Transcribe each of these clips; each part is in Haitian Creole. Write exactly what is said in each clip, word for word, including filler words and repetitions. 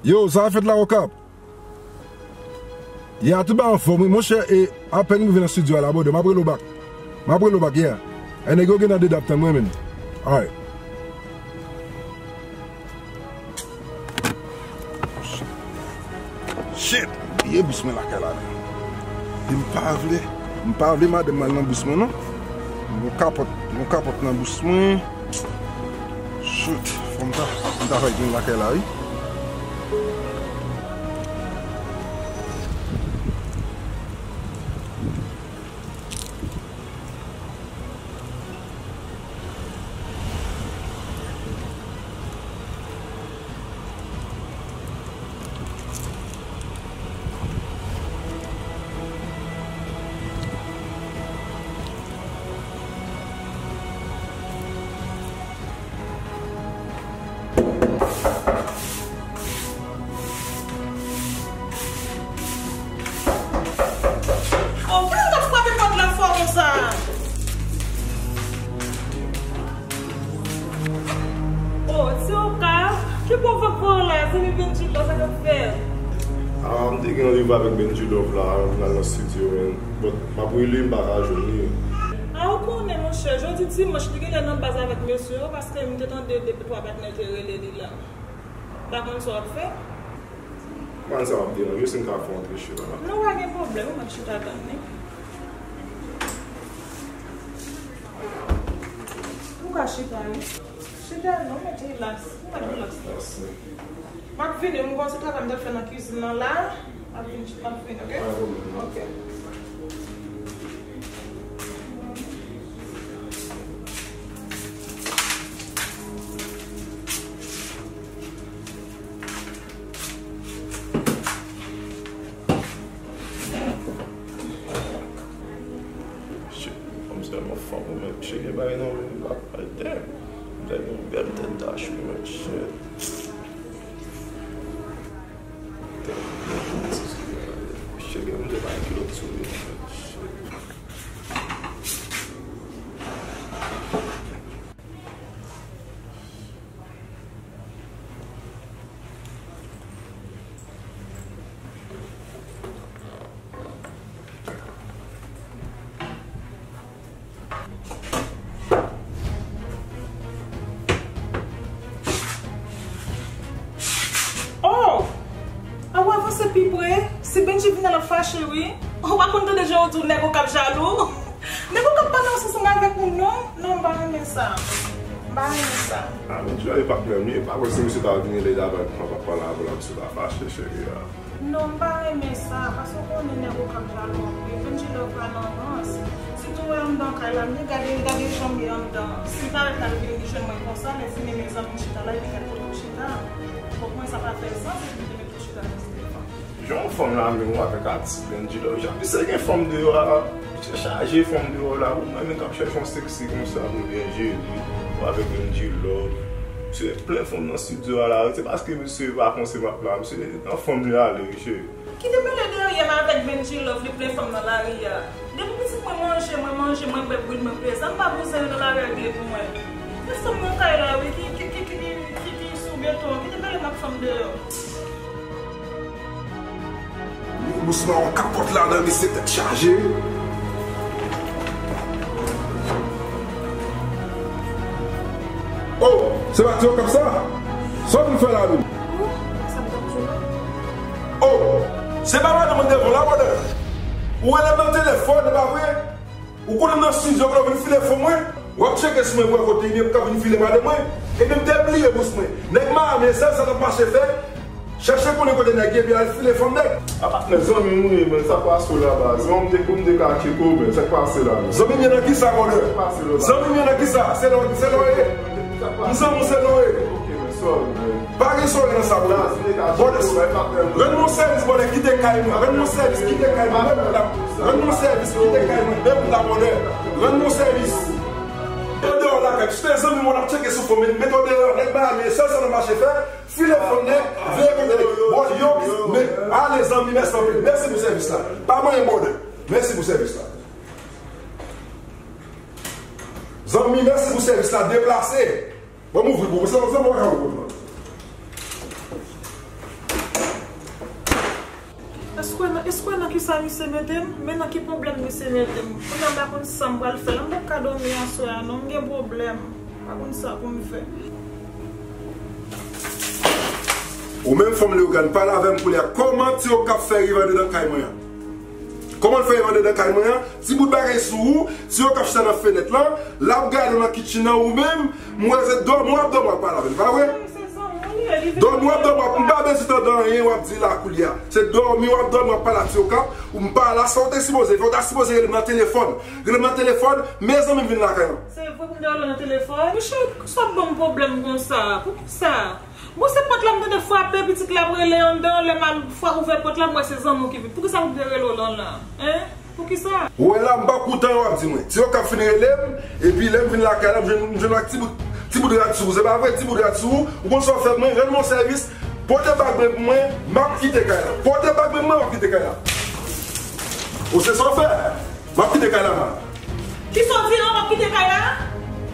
Yo, sa fèt la, Okap? Ya, tout bagay anfòm, wi, monchè, e apèn m rive nan estidyo a la, brother, m ap rele w back. M ap rele w back, yeah. E nèg yo gen nan deda ap tann mwen, menm. Alright. Shit, bliye bous mwen lakay la, menm. E m pa vle, m pa vle madanm m al nan bous mwen, non. Gon kapòt, gon kapòt nan bous mwen. Shit, fò m ta, m ta fè grenn lakay la, wi. Oh, poukisa w t ap frape pòt la fò konsa? Oh, ti Okap, ki pwovok fè w la, zanmi Benjilo, sa k ap fèt? Ah, m te gen randevou avèk Benjilo la, m al nan estidyo, men, but m ap rele, m pa ka jwenn li. Ah, ou konnen, monchè, jodi dimanch, li genlè nan baz avèk mesye yo, paske m te tande de twa patnè te rele li la. Pa konn sa w ap fè? Kòman sa w ap deranje si m ka fè w antre chita la? Non, pa gen pwoblèm, ou mèt chita tann li. Ou ka chita, wi. Chita non, mèt rilaks. Ou mèt rilaks. Mèsi. M ap vini, m gon ti travay m t ap fè nan kwizin nan la. M ap vini, m ap vini, ok? Pa gen pwoblèm. Ok. Shit, fanm sèlman fanm, wi, men shit, gen bagay nan men m la, ay, damn. Damn, yon bèl tèt dach, wi, men shit. Shit, gen moun te bay kilòt sou li, men shit. Oh! A w avanse pi pre. Si Benji vin la, l ap fache, wi. Ou pa konn tande jan yo di w nèg Okap jalou? Nèg Okap pa nan sans ansanm avèk moun, non. Non, m pa renmen sa. M pa renmen sa. A, men Djilove pa menm li, pa kwè si misye ta vini lè y ap pale avè l, misye ta fache, cheri a. Non, m pa renmen sa, paske w konnen nèg Okap jalou anpil. Benjilove pa nan rans. Sitou wè anndan kay la, men gade, gade jan m ye anndan. Si m parèt la, li vin jwenn mwen konsa, lè fini mezanmi m chita la, epi gade kote m chita. Bon, pou mwen, sa pa fè sans, epi m te mete chita nan telefòn. Jan yon fanm la menm ou avèk atis Benjilove, jan misye gen fanm deyò a, misye chaje fanm deyò la, ou menm k ap chèche yon seksi konsa, oubyen Jezi, ou avèk Benjilove. Misye plen fanm nan estidyo a la, se paske misye pa panse m ap la, misye nan fanm li ale, wi cheri. Kite pale dèyè m avèk Benjilove, li plen fanm nan lari a. Depi pitit mwen manje, mwen manje, mwen bwè, bwid mwen plezi. M pa bouzen yo nan lari a regle pou mwen. Gen fanm nan kay la, wi, ki, ki, ki, ki, ki, ki sou beton an. Kite pale m ak fanm deyò. Bous mawon kapòt ladan, mesye tèt chaje. Oh, se pa ti Okap sa? Sa w vin fè la menm? Oh, se pa madanm mwen devan la, brother. Ou rele m nan telefòn, e pa vre? Ou konnen m nan estidyo, kote w vin file fanm mwen? W ap tcheke sou mwen pou wè kote li ye, pou ka vin file madanm mwen. Epi m te bliye bous mwen. Nèg Miami, e sèl sa k ap mache fè. Chèche konnen kote nèg ye, epi al file fanm nèg. A patnè, zanmi m ou ye, men sa k pase w la, baz? Zanmi m te, m te ka tcheke w, men sa k pase la, men? Zanmi m ye nan kisa, brother? Sa k pase la, baz? Zanmi m ye nan kisa? Se lè, se lè w ye? M zanmi w, se lè w ye? Ok, men sorry, men. Pa gen sorry nan sa, brother. Brother, rann mwen sèvis, brother, kite kay mwen. Rann mwen sèvis, kite kay mwen. Rann mwen sèvis, kite kay mwen. Menm la, brother. Rann mwen sèvis. Mete w deyò lakay, tout zanmi mwen ap tcheke sou fanm, mete w deyò, nèg Miami, sèl sa nou mache fè, file fanm nèg, veye kote nèg. Bon, yo, men, ale zanmi, mèsi anpil. Mèsi pou sèvis la. Pa manyen, brother. Mèsi pou sèvis la. Zanmi, mèsi pou sèvis la, deplase. Ban m ouvri pou ou, se yon zanmi w ka ouvri pou mwen. Èske w nan, èske w nan kisa misye mete m? Men nan ki pwoblèm misye mete m. Kounye a m pa konn sa m pral fè la. M pap ka dòmi aswè a non, m gen pwoblèm. M pa konn sa pou m fè. Ou menm fanm Leyogàn, pale avè m kounye a. Kòman ti Okap fè rive anndan kay mwen an? Kòman l fè rive anndan kay mwen an? Ti bout bagay sou ou, ti Okap chita nan fenèt lan, l ap gade w nan kitchen nan, ou menm, m wè se dòmi w ap dòmi w ap pale avè l, pa vre? Dòmi w ap dòmi w ap, m pa bezwen tande anyen w ap di la koulye a. Se dòmi w ap dòmi w ap pale a ti Okap, ou m pa la, sa w te sipoze fè, ou ta sipoze rele m nan telefòn. Rele m nan telefòn, mezanmi m vin lakay lan. Se vre pou m te rele w nan telefòn? Monchè, poukisa w ap ban m pwoblèm konsa? Poukisa? Bon, se pòt la m tande frape, pitit la ap rele anndan, lè m al fwa ouvè pòt la, m wè se zanmi w ki vin. Poukisa m te rele w lan la? Hein? Poukisa? Ou wè la, m pa koute anyen w ap di mwen. Ti Okap fin rele m, epi lè m vin lakay la, m jwenn, m jwenn ak ti bout, ti bout rad sou ou. Se pa vre, ti bout rad sou ou. Ou konn sa w fè mwen, rann mwen sèvis, pote bag mwen pou mwen, m ap kite kay la. Pote bag mwen pou mwen, m ap kite kay la. Ou se sa w fè? M ap kite kay la, man. Kisa w di la, w ap kite kay la?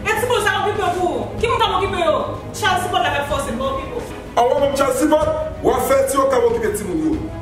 E timoun sa okipe w pou ou. Ki moun k ap okipe yo? Child support la k ap fòse m pa okipe w. An w ap ban m child support, w ap fè ti Okap okipe timoun yo.